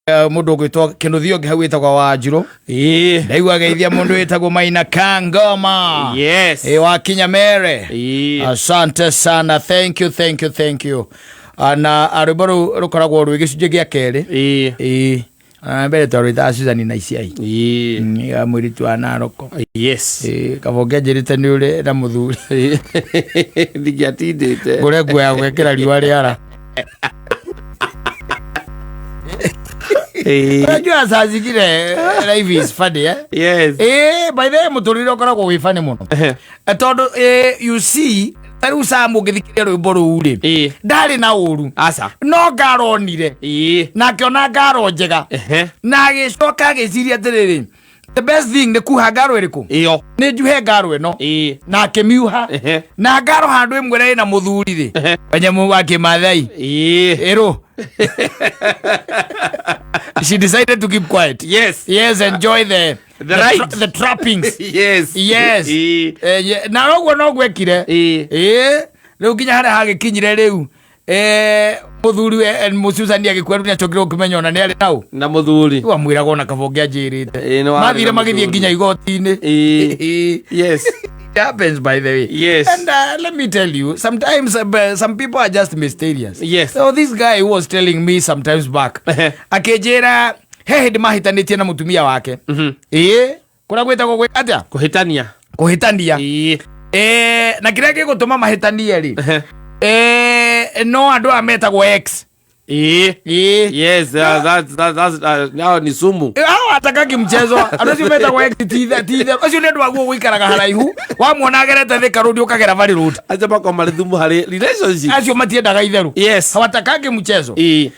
Mundu ugwitwo Kinuthia ungi hau witagwo Wanjiru. Ndaigua geithia mundu witagwo Maina Kangoma. Wa Kinyamere. Asante sana, thank you, thank you, thank you. Ah, na rwimbo rũu rũkoragwo rwĩ gĩcunjĩ gĩa kerĩ. Ĩĩ. Ah, mbere twarwĩtaga Susan na Iciai. Ya mũirĩtu wa Naroko. Ĩĩ, kaba ũngĩanjĩrĩte nĩ ũrĩ na mũthuri. Ndingĩatindĩte. Ngũre nguo ya gwĩkĩra riũa rĩara. Unajua saa zingine life is funny, eh? Yes. By the way, mũtũrĩre ũkoragwo wĩ funny mũno. Tondũ you see, ta rĩu Sam ũngĩthikĩrĩria rwĩmbo rũu rĩ, ndarĩ na ũru. Aca. No ngaronire. Na akĩona ngaro njega. Na agĩcoka agĩciria atĩrĩrĩ, the best thing nĩ kuha ngaro ĩrĩkũ? Ĩyo. Nĩ njuhe ngaro ĩno. Na akĩmiuha. Na ngaro handũ ĩmwe ĩna mũthuri rĩ. Wanyamũ wa kĩmathai. Ĩrũ. She decided to keep quiet. Yes, enjoy The ride. The trappings. Yes. Na noguo noguo ekire. Ĩĩ, rĩu nginya harĩa hagĩkinyire rĩu mũthuri mũcucani agĩkua rĩu nĩacokire gũkĩmenya ona nĩ arĩ nau. Na mũthuri. Rĩu amwĩraga ona kaba ũngĩanjĩrĩte. Ĩĩ, nĩ warĩ Mathire na magĩthiĩ mũthuri. nginya igoti-inĩ. Ĩĩ. It happens, by the way. And let me tell you, sometimes some people are just mysterious. So this guy who was telling me sometimes back, akĩnjĩra he hĩndĩ mahĩtanĩtie na mũtumia wake. Ĩĩ, kũrĩa gwĩtagwo gwĩ atĩa? Kũhĩtania. Kũhĩtania. Na kĩrĩa gĩgũtũma mahĩtanie rĩ, no andũ aya metagwo ex. Ĩĩ. Yes, that's now ni sumu. Hao hatakagi mchezo. Andũ acio metagwo ex ti ithe. Acio nĩ andũ aguo gũikaraga haraihu. Wamuona agerete Thika Road ũkagera Valley Road. Acio makoragwo marĩ thumu harĩ relationship. Acio matiendaga itherũ. Hawatakagi mchezo. Rĩu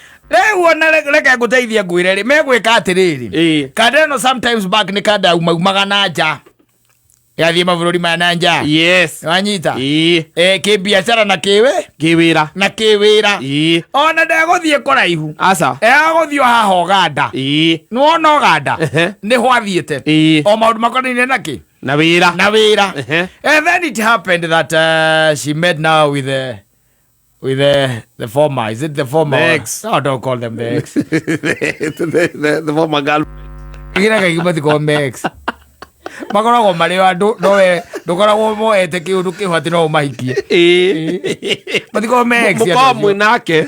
ona reke ngũteithie ngwĩre rĩ, megwĩka atĩrĩrĩ. Kanda ĩno sometimes back nĩ kanda yaumaumaga na nja. Yathiĩ mabũrũri ma na nja. Wanyita? Kĩbiacara na kĩwe? Kĩwĩra. Na kĩwĩra. Ona ndegũthiĩ kũraihu. Aca. Egũthiĩ o haha Ũganda. Nĩwona Ũganda? Nĩho athiĩte. O maũndũ makonainie na kĩ? Na wĩra. Na wĩra. And then it happened that she met now with the former. Is it the former? The ex. No, don't call them the ex. The former girl. Kĩgira kaingĩ matikoragwo me ex. Makoragwo marĩ o andũ no we ndũkoragwo moete kĩũndũ kĩho atĩ no ũmahikie. Matikoragwo me ex. Mũkorwo andũ acio. Mwĩ nake.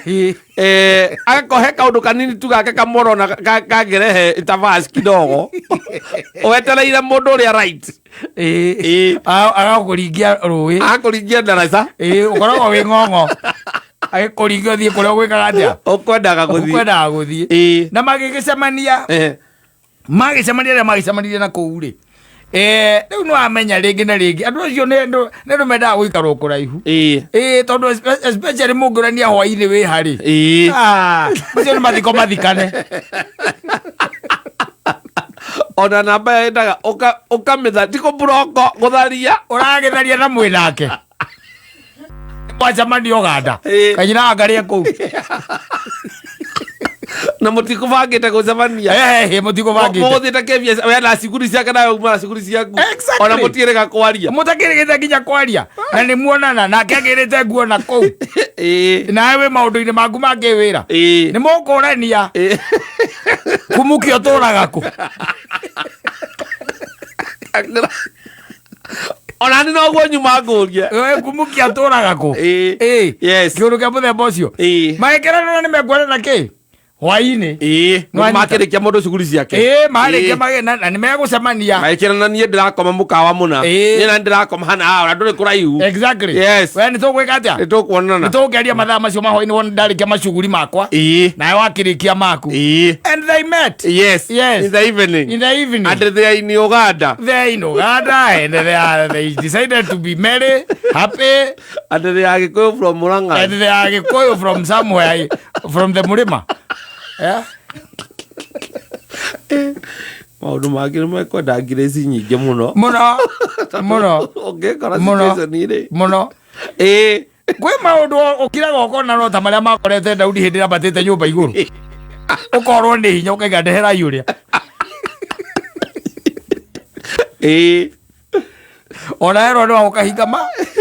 Agakohe kaũndũ kanini tu gake kamũrona kangĩrehe itavas kidogo wetereire mũndũ ũrĩa right. Agakũringia rũĩ. Akũringia ndaraca. Ĩĩ, ũkoragwo wĩ ng'ong'o. Agĩkũringia ũthiĩ kũrĩa ũgwĩkaga atĩa? Ũkwendaga gũthiĩ. Ũkwendaga gũthiĩ. Na magĩgĩcemania. Magĩcemania rĩrĩa magĩcemanirie na kũu rĩ. Rĩu nĩ wamenya rĩngĩ na rĩngĩ andũ acio nĩ andũ mendaga gũikarwo kũraihu. Ĩĩ, tondũ especially mũngĩũrania hwainĩ wĩ harĩ. Ah, macio nĩ mathiko mathikane. Ona namba yendaga ũkamĩtha ti kũburoko gũtharia. Ũragĩtharia na mwĩ nake. Mwacemania Ũganda. Kanyina angarie kũu. Na mũtikũbangĩte gũcemania. Mũtikũbangĩte. Mũgũthiĩte kĩbiacara we na cukuru ciake nawe uma na cukuru ciaku. Exactly. Ona mũtiĩrĩga kwaria. Mũtakĩrĩgĩte nginya kwaria. Na nĩ muonana nake agĩrĩte nguo na kũu. Nawe wĩ maũndũ-inĩ maku ma kĩwĩra. Nĩ mũkũrania. Kumuki ũtũraga kũ? Ona nĩ noguo nyuma ngũrie. Kumuki atũraga kũ? Kĩũndũ kĩa mũthemba ũcio. Magĩkĩrana nĩ mekuonana kĩ? Hwainĩ. Nĩwanyita? Makĩrĩkia mũndũ cukuru ciake. Ĩĩ, marĩkia na nĩ megũcemania. Magĩkĩrana niĩ ndĩrakoma mũkawa mũna. Niĩ na ndĩrakoma hana haha ona ndũrĩ kũraihu. Exactly. We nĩ tũgwĩka atĩa? Nĩ tũkuonana. Nĩ tũgũkĩaria mathaa macio ma hwainĩ wona ndarĩkia macuguri makwa. Nawe wakĩrĩkia maku. And they met. Yes. In the evening. In the evening. And they are in Uganda. They are in Uganda and they decided to be merry, happy. And they are Gikuyu from Murang'a. And they are Gikuyu from somewhere, from the Murima. Yeah. Maũndũ mangĩ nĩ mekwenda ngirĩci nyingĩ mũno. Mũno. Mũno. Ũngĩkora Mũno. situation rĩ. Mũno. Kwĩ maũndũ ũkiraga ũkona no ta marĩa makorete Daudi hĩndĩ ĩrĩa ambatĩte nyũmba igũrũ. Ũkorwo nĩ hinya ũkaiga ndeherai ũrĩa. Ona herwo nĩ wa ũkahinga ma.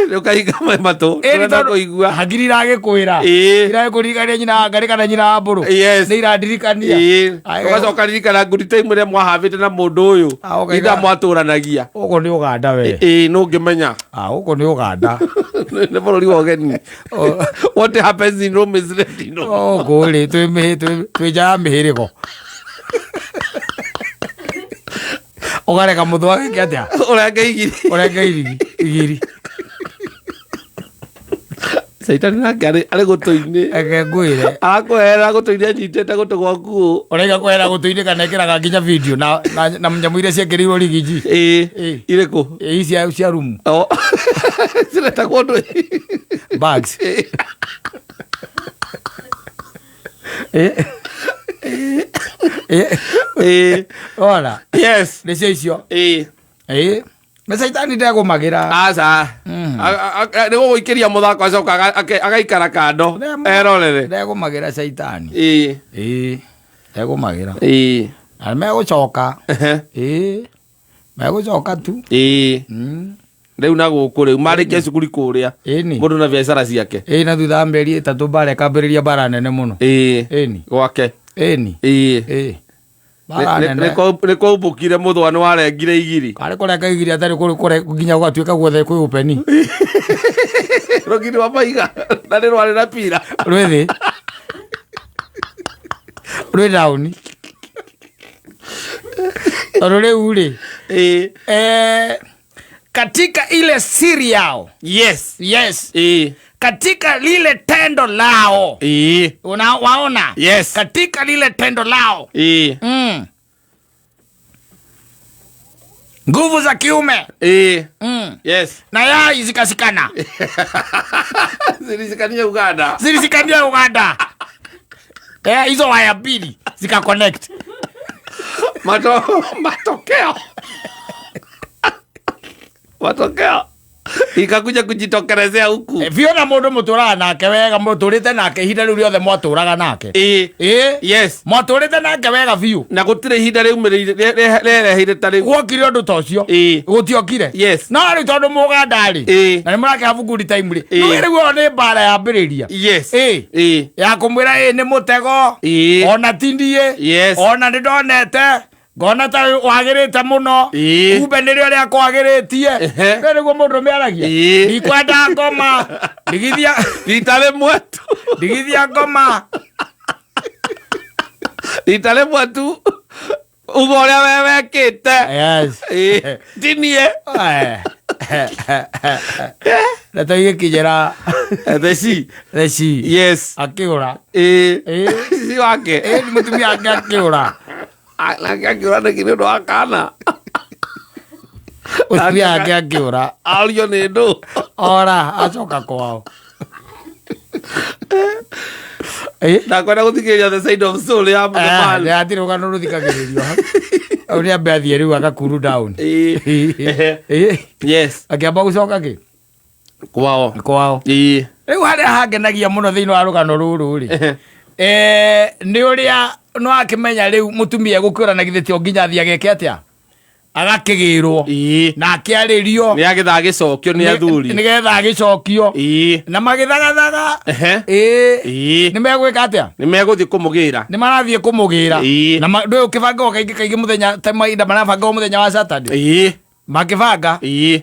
Nĩ ũkahinga matũ. Ĩni Ndũrenda tondũ kũigua. Hakiri iragĩkwĩra. Ĩĩ. Iragĩkũririkania nyina wa Ngarĩ kana nyina wa Mbũrũ. Yes. Nĩ irandirikania. Ĩĩ. Ai, Ũgacoka ririkana good time ĩrĩa mwahavĩte na mũndũ ũyũ. Ah, ũkaiga- Itha mwatũranagia. Gũkũ nĩ Ũganda we. Ĩĩ nũ ũngĩmenya. Ah, gũkũ nĩ Ũganda. Nĩ bũrũri wa ũgeni. What happens in Rome is left in Rome. Gũkũ rĩ twĩ mĩhĩ- twĩ nja ya mĩhĩrĩgo. Ũgareka mũthwa gĩke atĩa? Ũrenge igiri. Ũrenge irigi. Igiri. Caitani nake arĩ gũtũ-inĩ. Reke ngwĩre. Arakũherera gũtũ-inĩ anyitĩte gũtũ gwaku ũũ. Ũraiga kwehera gũtũ-inĩ kana ĩkĩraga nginya video na nyamũ iria ciekĩrĩirwo rigiji. Ĩĩ. Ĩĩ. Irĩkũ? Ĩĩ cia rumu. Oh. Ciretagwo ndũ? Bags. Ĩĩ. Ĩĩ. Ĩĩ. Ona. Yes. Nĩcio icio. Ĩĩ. Ĩĩ. Na caitani ndegũmagĩra. Aca. Nĩ gũgũikĩria mũthako acoka agaikara kando erorere. Ndegũmagĩra caitani. Ĩĩ. Ĩĩ. Ndegũmagĩra. Ĩĩ. Na megũcoka. Ĩĩ. Megũcoka tu. Ĩĩ. Rĩu na gũkũ rĩu marĩkia cukuru kũrĩa. Ĩni. Mũndũ na biacara ciake. Ĩĩ na thutha wa mĩeri ĩtatũ mbara ĩkambĩrĩria mbara nene mũno. Ĩĩ. Ĩni. Gwake. Ĩni. Ĩĩ. Ĩĩ. Mbara nene. Nĩ kwaubũkire mũthwa nĩ warengire igiri. Karĩ kũrenga igiri atarĩ kũrĩ nginya gũgatuĩka guothe kwĩ ũpeni. Rũgiri rwa maiga na nĩ rwarĩ na pira. Rwĩ thĩ. Rwĩ down. Tondũ rĩu rĩ. Ĩĩ. Katika ile siri yao. Yes. Yes. Ĩĩ. Katika lile tendo lao. Ĩĩ. Waona? Yes. Katika lile tendo lao. Ĩĩ. Nguvu za kiume. Ĩĩ. Yes. Na yai zikasikana. Zilishikania Uganda. Zilishikania Uganda. Hizo waya mbili zika connect. Matokeo. Matokeo. Ikakuja kujitokelezea huku. Viona mũndũ mũtũraga nake wega, mũtũrĩte nake ihinda rĩu rĩothe mwatũraga nake. Ĩĩ. Ĩĩ. Yes. Mwatũrĩte nake wega biũ. Na gũtirĩ ihinda rĩumĩrĩire, rĩreheire ta rĩu. Gwokire ũndũ ta ũcio. Ĩĩ. Gũtiokire. Yes. No rĩu tondũ mũganda rĩ. Ĩĩ. Na nĩ mũrakĩhabu good time rĩ. Ĩĩ. Nĩ rĩu ĩyo nĩ mbara yambĩrĩria. Yes. Ĩĩ. Ĩĩ. Ya kũmwĩra ĩĩ nĩ mũtego. Ĩĩ. Ona ti niĩ. Yes. Ona nĩ ndonete. Ngona ta wagĩrĩte mũno. Ĩĩ. Kumbe nĩrĩo rĩa kwagĩrĩtie. Ehe. Rĩu nĩguo mũndũ mĩaragia. Ĩĩ. Ndikwenda ngoma. Ndigithia. Rita rĩmwe tu. Ndigithia ngoma. Rita rĩmwe tu. Uga ũrĩa we wekĩte. Yes. Ĩĩ. Ti niĩ. Na ta igĩkinyĩra Theci. Theci. Yes. Akĩũra. Ĩĩ. Ĩĩ. Si wake. Ĩĩ, nĩ mũtumia wake akĩũra. Nake akĩũra nĩkĩ nĩ ũndũ wa kana. Mũtumia wake akĩũra. Ario nĩ ndũ. Ora, acoka kwao. Ĩĩ. Ndakwenda gũthikĩrĩria The Side of Soul ya Mũthemani. Nĩ hatirĩ rũgano rũthikagĩrĩrio. Hau nĩ ambe athiĩ rĩu aga cool down. Ĩĩ. Ĩĩ. Yes. Akĩamba gũcoka kĩ? Kwao. Kwao. Ĩĩ. Rĩu harĩa hangenagia mũno thĩinĩ wa rũgano rũrũ rĩ. Nĩ ũrĩa no akĩmenya rĩu mũtumia egũkĩũra na githĩ ti o nginya athiĩ ageke atĩa? Agakĩgĩrwo. Ĩĩ. Na akĩarĩrio. Nĩ agĩtha agĩcokio nĩ athuri. Nĩgetha agĩcokio. Ĩĩ. Na magĩthagathaga. Ehe. Ĩĩ. Ĩĩ. Nĩ megwĩka atĩa? Nĩ megũthiĩ kũmũgĩra. Nĩ marathiĩ kũmũgĩra. Ĩĩ. Na ndũĩ ũkĩbangagwo kaingĩ kaingĩ mũthenya ta mahinda marabangagwo mũthenya wa Saturday. Ĩĩ. Makĩbanga. Ĩĩ.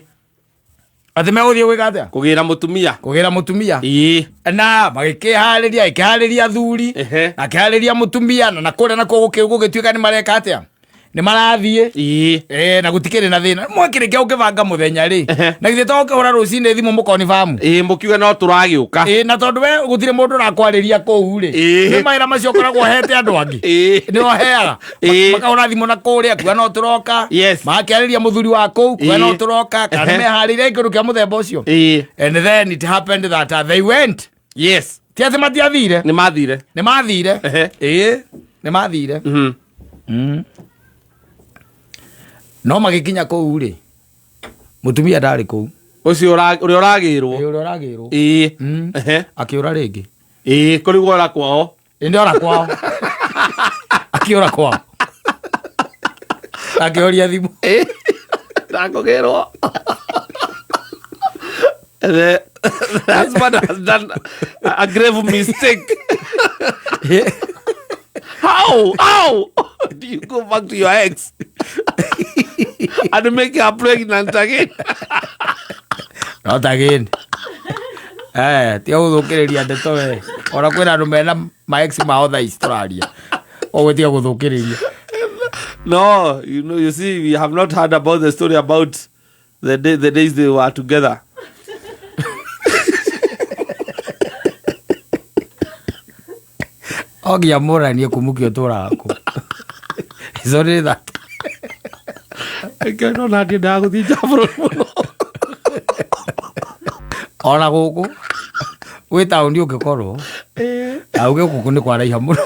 Atĩ megũthiĩ gwĩka atĩa? Kũgĩra mũtumia. Kũgĩra mũtumia. Ĩĩ. Na magĩkĩharĩria, ĩkĩharĩria athuri, Ehe. akĩharĩria mũtumia, na kũrĩa nakuo gũgĩtuĩka nĩ mareka atĩa? Nĩ marathiĩ. Ĩĩ. Na gũtikĩrĩ na thĩna. Mwakĩrĩkia gũkĩbanga mũthenya rĩ. Ehe. Na githĩ to ũkĩhũra rũcinĩ thimũ mũkonibamu? Ĩĩ, mũkiuga no tũragĩũka. Ĩĩ, na tondũ we gũtirĩ mũndũ ũrakwarĩria kũu rĩ. Ĩĩ. Nĩ mawĩra macio ũkoragwo ũhete andũ angĩ. Ĩĩ. Nĩ ũheaga. Ĩĩ. Makahũra thimũ na kũrĩa, kuga no tũroka. Yes. Makĩarĩria mũthuri wa kũu, kuga no Ĩĩ. tũroka. Kana Ehe. nĩmeharĩirie kĩndũ kĩa mũthemba ũcio. Ĩĩ. And then it happened that they went. Yes. Ti atĩ matiathire. Nĩ mathire. Nĩ mathire. Ehe. Ĩĩ, nĩ mathire. No magĩkinya kũu rĩ, mũtumia ndarĩ kũu. Ũcio ũrĩa ũragĩrwo. Ĩĩ, ũrĩa ũragĩrwo. Ĩĩ. Ehe. Akĩũra rĩngĩ. Ĩĩ, kũrĩ guo ora kwao. Ĩĩ, nĩ ora kwao. Akĩũra kwao. Akĩhoria thimũ. Ĩĩ. Ndakũgĩrwo. The husband has done a grave mistake. How do you go back to your ex and make her pregnant again? Not again. Eh, tiga gũthũkĩrĩria ndeto we. Ona kwĩna andũ mena ma ex mao thaa ici tũraria. Ũguo tiga gũthũkĩrĩria. No, you know, you see, we have not heard about the story about the days they were together. O nginya mũranie kumũkia ũtũraga kũ. It's only that. Ngai no na ndiendaga gũthiĩ nja bũrũri mũno. Ona gũkũ gwĩ taũni ũngĩkorwo auge gũkũ nĩ kwaraiha mũno.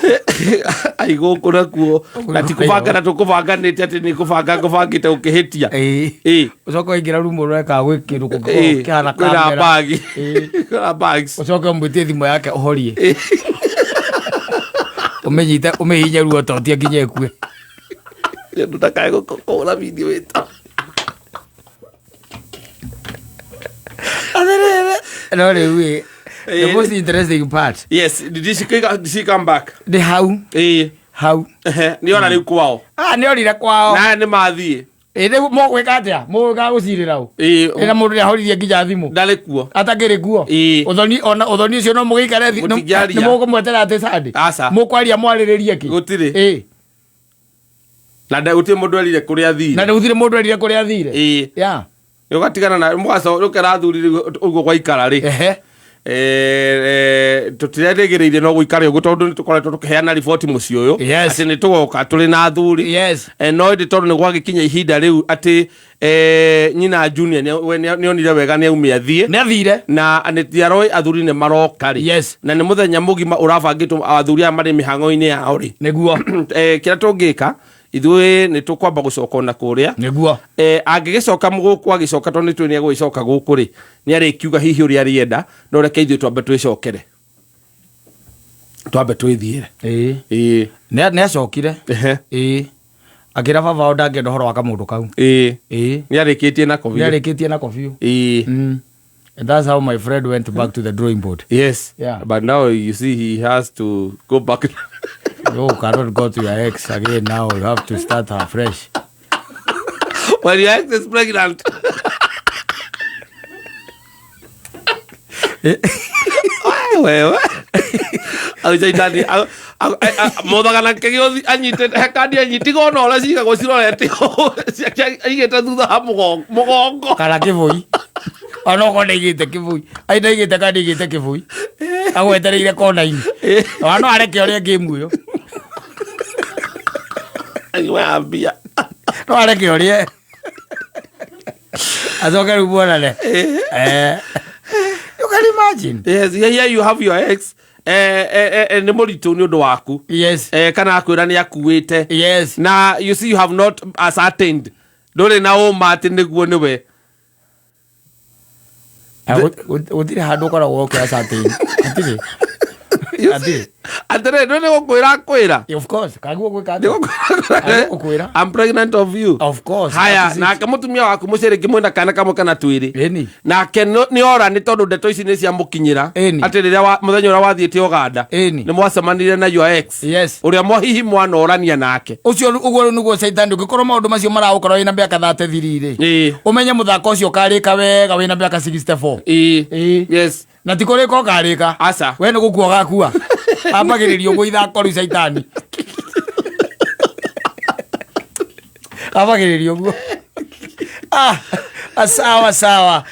Ai gũkũ nakuo na ti kũbanga na tũkũbanganĩte atĩ nĩ kũbanga ngũbangĩte ũkĩhĩtia. Ĩĩ. Ĩĩ. Ũcoke waingĩra rumu ũreka gwĩ kĩndũ kũngĩkorwo Ĩĩ, kĩhana kwĩna kamera. bag. Ĩĩ. Kwĩna bags. Ũcoke ũmwĩtie thimũ yake ũhorie. Ũmĩnyite ũmĩhinye ruo totia nginya ĩkue. Ndakae kũhũra video ĩta. No rĩu ĩ, the Ĩĩ. most interesting part Yes, did she come back? nĩ hau Ĩĩ. hau. Ehe, nĩ ora rĩu kwao. Ah, nĩ orire kwao. Na nĩ mathiĩ. Ĩ rĩu mũgwĩka atĩa? Mũgũka gũcirĩra ũ? Ĩĩ. Ĩ na mũndũ nĩ ahoririe nginya thimũ. Ndarĩ kuo. Atakĩrĩ kuo. Ĩĩ. Ũthoni ona ũthoni ũcio no mũgĩikare Mũtingĩaria. nĩ mũkũmwetera atĩ Sunday. Aca. Mũkwaria mwarĩrĩrie kĩ? Gũtirĩ. Ĩ. Na gũtirĩ mũndũ erire kũrĩa athire. Na gũtirĩ mũndũ erire kũrĩa athire. Ĩĩ. Yeah. Ũgatigana na mũgacoka ũkera athuri rĩu ũguo gwaikara rĩ. Ehe. Tũtirerĩgĩrĩire no gũikare ũguo tondũ nĩ tũkoretwo tũkĩheana riboti mũciĩ ũyũ Yes. atĩ nĩ tũgoka tũrĩ na athuri. Yes. No ĩndĩ tondũ nĩ gwagĩkinya ihinda rĩu atĩ nyina Junior we nĩonire wega nĩ aume athiĩ Nĩ athire. na nĩ tiaroĩ athuri nĩ maroka rĩ. Yes. Na nĩ mũthenya mũgima ũrabangĩtwo athuri aya marĩ mĩhang'o-inĩ yao rĩ. Nĩguo. Kĩrĩa tũngĩka ithuĩ nĩ tũkwamba gũcoka ona kũrĩa. Nĩguo. Angĩgĩcoka gũkũ agĩcoka tondũ nĩ tũĩ nĩ egũgĩcoka gũkũ rĩ, nĩ arĩkiuga hihi ũrĩa arĩenda, no reke ithuĩ twambe twĩcokere, twambe twĩthiĩre. Ĩĩ. Ĩĩ. Nĩ acokire. Ehe. Ĩĩ. Akĩra baba wao ndangĩenda ũhoro wa kamũndũ kau. Ĩĩ. Ĩĩ. Nĩ arĩkĩtie nako Nĩ biũ. arĩkĩtie nako biũ. Ĩĩ. And that's how my friend went back to the drawing board. Yes. Yeah. But now you see he has to go back. You cannot go to your ex again now. You have to start afresh. When your ex is pregnant. Wewe. Acaitani mothaga na kĩgĩothi anyitĩte he kandi anyitiga ona ũrĩa cigagwo cirorete aigĩte thutha wa mũgongo. Kana kĩbũi. Ona okorwo ndaigĩte kĩbũi. Ai ndaigĩte kandi aigĩte kĩbũi. Agwetereire kona-inĩ. Ona no areke ũrĩa game ĩyo. Anyuaga mbia. No areke ũrĩe. Acoke rĩu muonane. You can imagine. Yes, here you have your ex. Nĩ mũritũ nĩ ũndũ waku. Yes. Kana akwĩra nĩ akuĩte. Yes. Na you see you have not ascertained. Ndũrĩ na ũma atĩ nĩguo nĩwe. Gũtirĩ handũ ũkoragwo ũkĩoya certain. Hatirĩ. You see? Atĩ. Atĩrĩ, ndũĩ nĩ gũkwĩra akwĩra. Of course, kaguo gwĩka Nĩ atĩa? gũkwĩra Gũkwĩra. I'm pregnant of you. Of course. Haya, that is it. nake mũtumia waku mũciĩ rĩngĩ mwĩna kana kamwe kana twĩrĩ. Ĩni. Nake nĩ ora nĩ tondũ ndeto ici nĩ ciamũkinyĩra. Ĩni. Atĩ rĩrĩa mũthenya ũrĩa wathiĩte Uganda. Ĩni. Nĩ mwacemanire na your ex. Yes. Ũrĩa hihi mwanorania nake. Ũcio ũguo nĩguo caitani ũngĩkorwo maũndũ macio maragũkorwo wĩna mĩaka 33 rĩ. Ĩĩ. Ũmenye mũthako ũcio ũkarĩka wega wĩna mĩaka 64. Ĩĩ. Ĩĩ. Yes. Na ti kũrĩka ũkarĩka. Aca. We nĩ gũkua ũgakua. Ambagĩrĩria ũguo ithako rĩu caitani. Ambagĩrĩria ũguo. Ah, sawa sawa.